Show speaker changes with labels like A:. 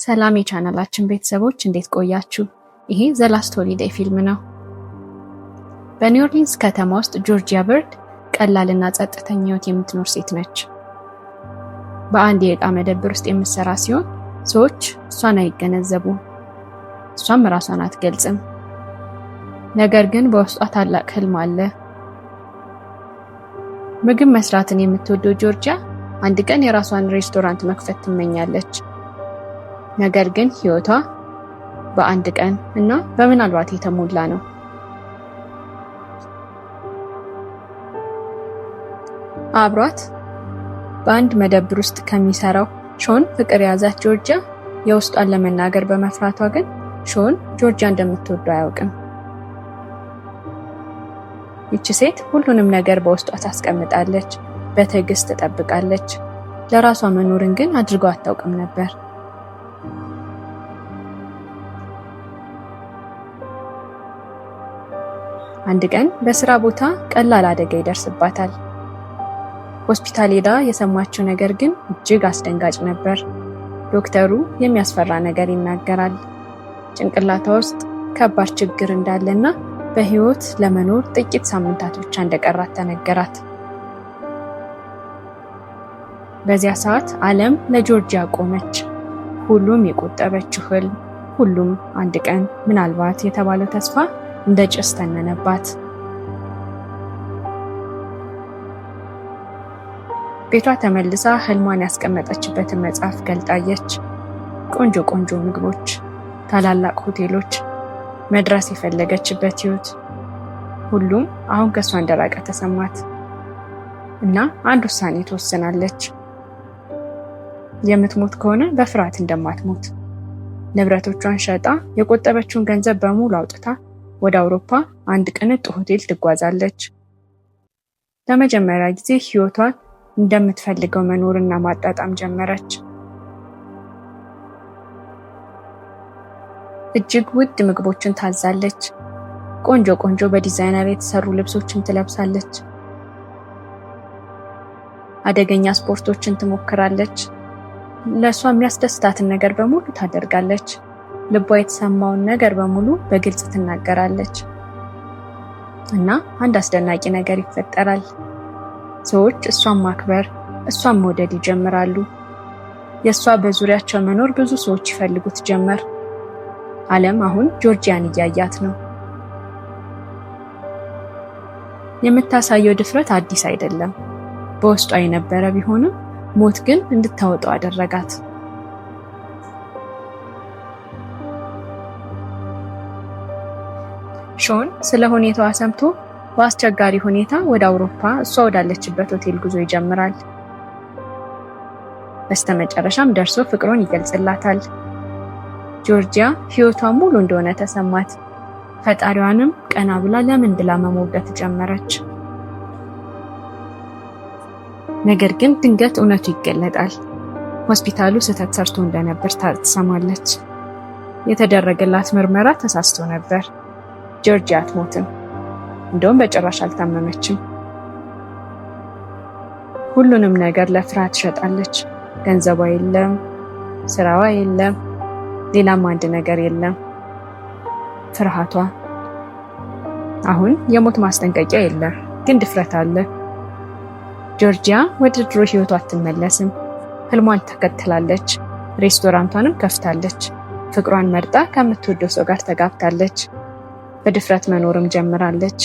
A: ሰላም የቻናላችን ቤተሰቦች፣ እንዴት ቆያችሁ? ይሄ The Last Holiday ፊልም ነው። በኒው ኦርሊንስ ከተማ ውስጥ ጆርጂያ በርድ ቀላልና ጸጥተኛ ሕይወት የምትኖር ሴት ነች። በአንድ የዕቃ መደብር ውስጥ የምትሰራ ሲሆን ሰዎች እሷን አይገነዘቡም፣ እሷም ራሷን አትገልጽም። ነገር ግን በውስጧ ታላቅ ህልም አለ። ምግብ መስራትን የምትወደው ጆርጂያ አንድ ቀን የራሷን ሬስቶራንት መክፈት ትመኛለች። ነገር ግን ህይወቷ በአንድ ቀን እና በምናልባት የተሞላ ነው። አብሯት በአንድ መደብር ውስጥ ከሚሰራው ሾን ፍቅር የያዛት ጆርጂያ የውስጧን ለመናገር በመፍራቷ ግን ሾን ጆርጂያ እንደምትወደው አያውቅም። ይቺ ሴት ሁሉንም ነገር በውስጧ ታስቀምጣለች፣ በትዕግስት ትጠብቃለች። ለራሷ መኖርን ግን አድርገው አታውቅም ነበር። አንድ ቀን በስራ ቦታ ቀላል አደጋ ይደርስባታል። ሆስፒታል ሄዳ የሰማችው ነገር ግን እጅግ አስደንጋጭ ነበር። ዶክተሩ የሚያስፈራ ነገር ይናገራል። ጭንቅላቷ ውስጥ ከባድ ችግር እንዳለና በህይወት ለመኖር ጥቂት ሳምንታት ብቻ እንደቀራት ተነገራት። በዚያ ሰዓት ዓለም ለጆርጂያ ቆመች። ሁሉም የቆጠበችው ህልም፣ ሁሉም አንድ ቀን ምናልባት የተባለው ተስፋ እንደ ጭስ ተነነባት። ቤቷ ተመልሳ ህልሟን ያስቀመጠችበትን መጽሐፍ ገልጣየች። ቆንጆ ቆንጆ ምግቦች፣ ታላላቅ ሆቴሎች፣ መድረስ የፈለገችበት ህይወት፣ ሁሉም አሁን ከእሷ እንደራቀ ተሰማት እና አንድ ውሳኔ ትወስናለች። የምትሞት ከሆነ በፍርሃት እንደማትሞት ንብረቶቿን ሸጣ የቆጠበችውን ገንዘብ በሙሉ አውጥታ ወደ አውሮፓ አንድ ቅንጡ ሆቴል ትጓዛለች። ለመጀመሪያ ጊዜ ህይወቷን እንደምትፈልገው መኖርና ማጣጣም ጀመረች። እጅግ ውድ ምግቦችን ታዛለች። ቆንጆ ቆንጆ በዲዛይነር የተሰሩ ልብሶችን ትለብሳለች። አደገኛ ስፖርቶችን ትሞክራለች። ለእሷ የሚያስደስታትን ነገር በሙሉ ታደርጋለች። ልቧ የተሰማውን ነገር በሙሉ በግልጽ ትናገራለች። እና አንድ አስደናቂ ነገር ይፈጠራል። ሰዎች እሷን ማክበር፣ እሷን መውደድ ይጀምራሉ። የእሷ በዙሪያቸው መኖር ብዙ ሰዎች ይፈልጉት ጀመር። ዓለም አሁን ጆርጂያን እያያት ነው። የምታሳየው ድፍረት አዲስ አይደለም፣ በውስጧ የነበረ ቢሆንም ሞት ግን እንድታወጣው አደረጋት። ሾን ስለ ሁኔታዋ ሰምቶ በአስቸጋሪ ሁኔታ ወደ አውሮፓ እሷ ወዳለችበት ሆቴል ጉዞ ይጀምራል። በስተመጨረሻም ደርሶ ፍቅሩን ይገልጽላታል። ጆርጂያ ሕይወቷ ሙሉ እንደሆነ ተሰማት። ፈጣሪዋንም ቀና ብላ ለምን ብላ መሞገት ጀመረች። ነገር ግን ድንገት እውነቱ ይገለጣል። ሆስፒታሉ ስህተት ሰርቶ እንደነበር ትሰማለች። የተደረገላት ምርመራ ተሳስቶ ነበር። ጆርጂያ አትሞትም። እንደውም በጭራሽ አልታመመችም። ሁሉንም ነገር ለፍርሃት ትሸጣለች። ገንዘቧ የለም፣ ስራዋ የለም፣ ሌላም አንድ ነገር የለም፣ ፍርሃቷ። አሁን የሞት ማስጠንቀቂያ የለም፣ ግን ድፍረት አለ። ጆርጂያ ወደ ድሮ ህይወቷ አትመለስም። ህልሟን ተከትላለች። ሬስቶራንቷንም ከፍታለች። ፍቅሯን መርጣ ከምትወደው ሰው ጋር ተጋብታለች። በድፍረት መኖርም ጀምራለች።